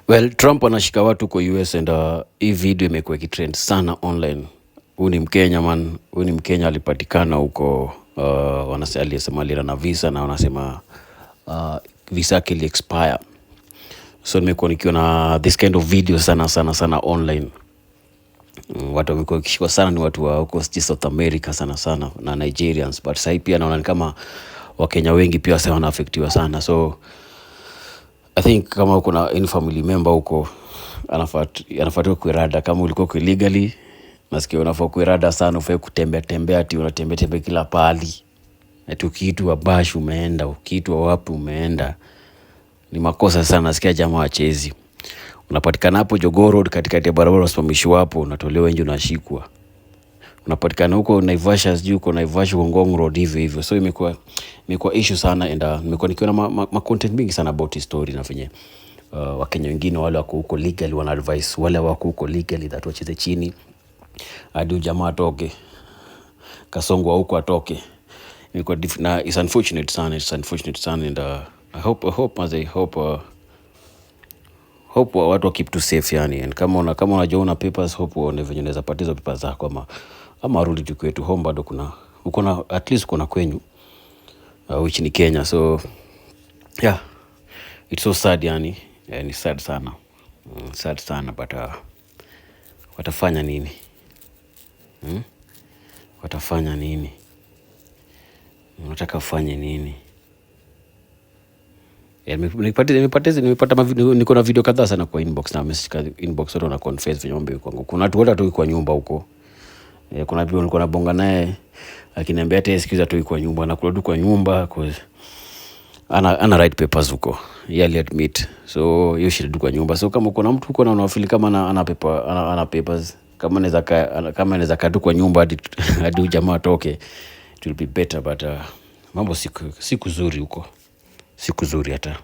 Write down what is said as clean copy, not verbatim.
Well, Trump anashika watu huko US and hii video imekuwa ikitrend sana online. Huyu ni Mkenya man, huyu ni Mkenya alipatikana huko wanasema aliyesema alira na visa na wanasema visa yake ili expire. So nimekuwa nikiona this kind of video sana sana sana online. Watu wamekuwa wakishikwa sana ni watu wa huko sijui South America sana sana na Nigerians, but sahii pia naona ni kama Wakenya wengi pia sasa wanaaffectiwa sana. So I think kama uko na any family member huko anafaa tu kuirada. Kama ulikuwa kwa illegally, nasikia unafaa kuirada sana, ufai kutembea tembea ati unatembea tembea kila pahali, ati ukiitwa bash umeenda, ukiitwa wapi umeenda, ni makosa sana. Nasikia jamaa wachezi, unapatikana hapo Jogoo Road katikati ya barabara, unasimamishwa hapo, unatolewa nje, unashikwa. Unapatikana huko Naivasha, sijui uko Naivasha, uko Ngong Road, hivyo hivyo. So imekuwa issue sana and nimekuwa nikiona ma content mingi sana about his story na venye Wakenya wengine wale wako huko legally wana advice wale wako huko legally that wacheze chini hadi huyu jamaa atoke, Kasongo wa huko atoke. Imekuwa na it's unfortunate sana, it's unfortunate sana and I hope as I hope hope watu wa keep to safe yani, and kama unajua una papers, hope uone venye unaweza pata hizo papers zako ama rudi tu kwetu home, bado kuna uko na at least kuna kwenyu, which ni Kenya. So yeah, it's so sad yani, yeah, ni sad sana, sad sana, but watafanya nini, Watafanya nini? Unataka ufanye nini? Yeah, nimepata niko na video kadhaa sana kwa inbox na message kwa inbox, watu wana confess venye mambo iko kwangu. Kuna watu wote hatoi kwa nyumba huko. Eh, kuna pia nilikuwa nabonga naye akiniambia hata yeye siku hizi hatoi kwa nyumba, anakula tu kwa nyumba cause ana right papers huko. Yeye aliadmit. So hiyo shida tu kwa nyumba. So kama kuna mtu huko na unafeel kama ana paper, ana papers, kama anaweza kaa tu kwa nyumba hadi huyu jamaa atoke, it will be better, but mambo si kuzuri huko. Si kuzuri hata.